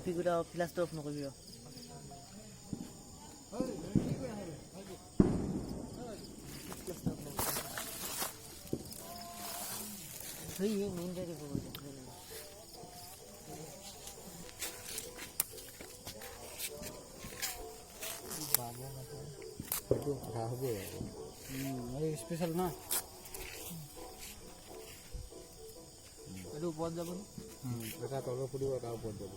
পিকুটা ফ্লাছটো of নকৰিবি। Special না, এইটো ওপৰত যাব, এটা তলত ফুৰিব, এটা ওপৰত যাব।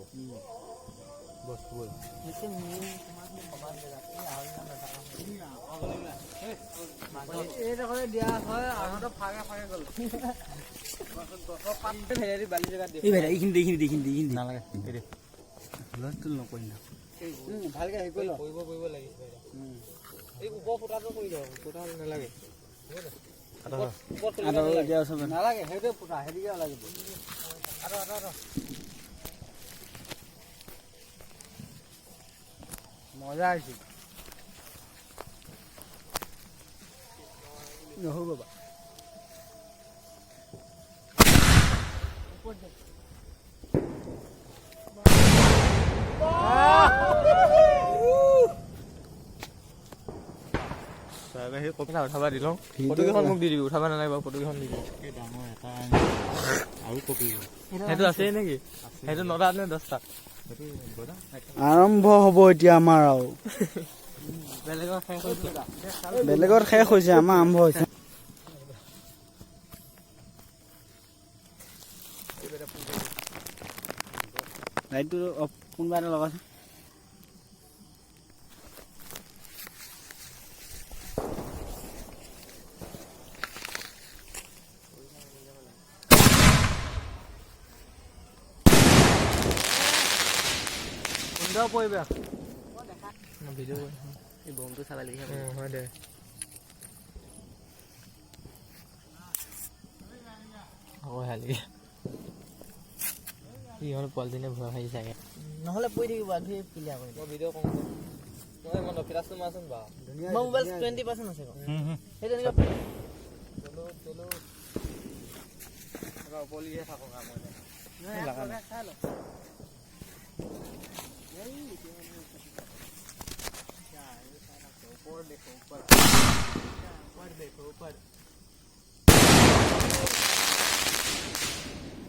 নালাগে, সেইটোৱে ফুটা সেইদিকে লাগিব। মজা আহিছে নহ'ব বা। উঠাবা দি লওঁ, ফটোকেইখন মোক দি দিবি। উঠাব নালাগে বাৰু, ফটোকেইখন দি দিবি। সেইটো আছেই নেকি? সেইটো 9টা নে 10টা? আৰম্ভ হ'ব এতিয়া আমাৰ, আৰু বেলেগত শেষ হৈছে, আমাৰ আৰম্ভ হৈছে। লাইটটো অফ কোনোবা এটা লগাচোন। সুন্দৰ পৰিৱেশ। এই বমটো চাব লাগিব। হয় দে। আকৌ হালি ইহঁত পোৱালিজনীয়ে ভয় খাই চাগে, নহ'লে পৰি থাকিব। আধুৱে পিলা কৰি মই ভিডিঅ' কওঁ। মই ইমান ফিলাচটো মাৰচোন বাৰু। মোৰ মোবাইল 20% আছে। সেই তেনেকুৱা চলো চলো, ওপৰলিহে থাকোঁ মই।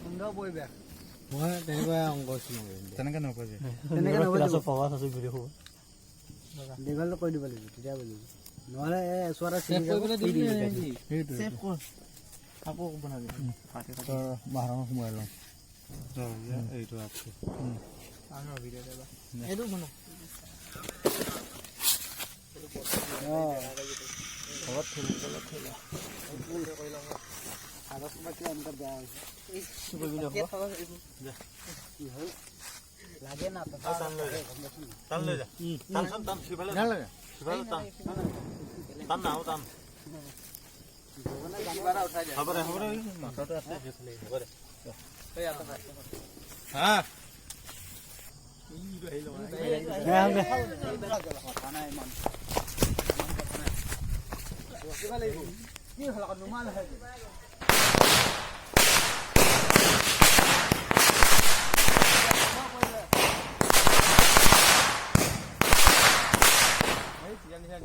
সুন্দৰ পৰিৱেশ। মই তেনেকুৱাই অংক কৰিছিলোঁ। তেনেকে নকয়। তেনেকে দীঘলটো কৰি দিব লাগিব, তেতিয়া বুজিব। নহ'লে চোৱা এটা আকৌ বনাবি। সোমাই লওঁ এইটো। এইটো বনা। লাগে না। টান লৈ যা, টানচোন, টান সিফালে, সিফালে টান, টান না, টান। হ'ব দে, হ'ব দে, মাথাটো আছে সেইফালে। হ'ব দে। হা, কি হ'ল আকৌ নুমাল?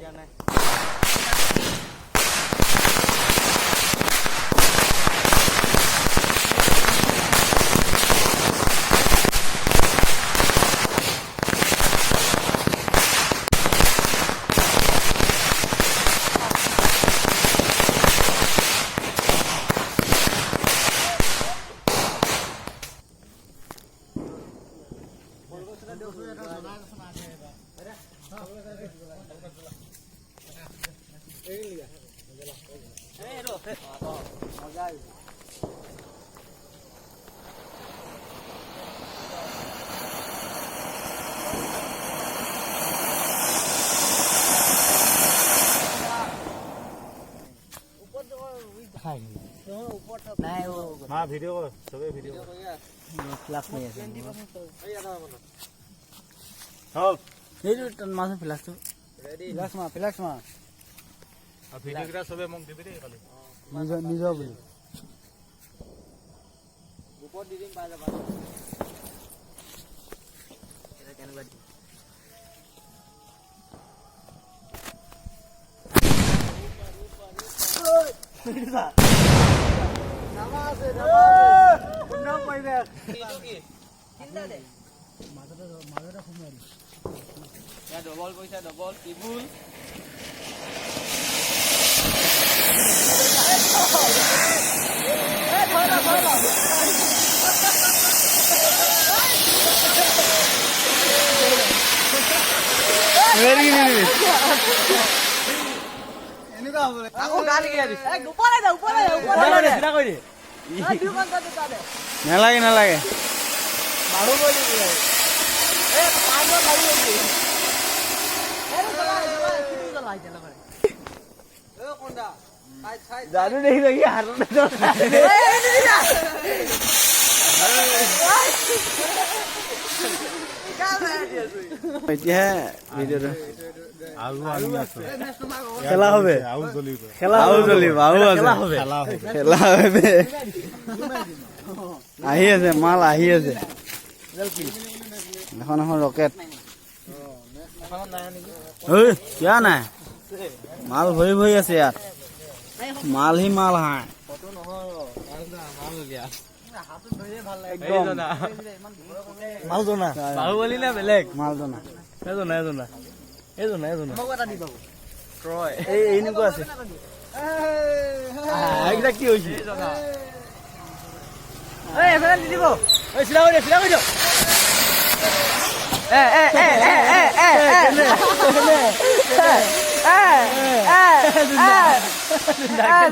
দিয়া নাই। মা ভিডিঅ' কৰ, চবে ভিডিঅ' কৰ। ফ্লাছ মাৰি আছে। হ'ল। সেইটো মাছ ফ্লাছটো। ফিলাক্স মাৰ, ফিলাক্স মাৰ। ভিডিঅ'কেইটা চবে মোক দিবি দেই কালি। নিজৰ নিজৰ বুলি গ্ৰুপত দি দিম, পাই যাবা। এটা কেনেকুৱা দিম? তিনিটা দে। মাজতে সোমোৱাই দি। ইয়াত ডবল পইচা, ডবল টেবুল। এনেকুৱা হ'ব লাগে। আকৌ গা লিখি দিছে। এই, ওপৰলৈ যা, ওপৰলৈ যা, ওপৰলৈ যা। চিধা কৰি দে। এই, দুখন তাতে, তাতে। নালাগে, নালাগে। মাৰো কৰি দিবি। এই, পাঁচজন লাগি গৈছে। এইটো জ্বলা, জ্বলা, সিটো জ্বলা এতিয়া লগতে। জানো দেখি দেখি হাততে। এই, এই, নিদিবা। এতিয়াহে ভিডিঅ'টো আৰু আমি আছো। খেলা হবে। আৰু জ্বলিব। খেলা আৰু জ্বলিব, আৰু আছে। খেলা হ'ব। খেলা হবে। আহি আছে মাল, আহি আছে এখন এখন ৰকেট। ঐ, কিয় নাই? মাল ভৰি ভৰি আছে ইয়াত। মাল হি মাল হাই। একদম। মাল জনা। বাহুবলী নে বেলেগ? মাল জনা। এজনা এজনা এজনা এজনা। মোক এটা দি পাব। ট্ৰয়। এই এনেকুৱা আছে। এইকেইটা কি হৈছে? এই, এফালে দি দিব। এই, চিধা কৰি দে, চিধা কৰি দিয়ক। এ এ এ এ এ এ এ এ এ এ।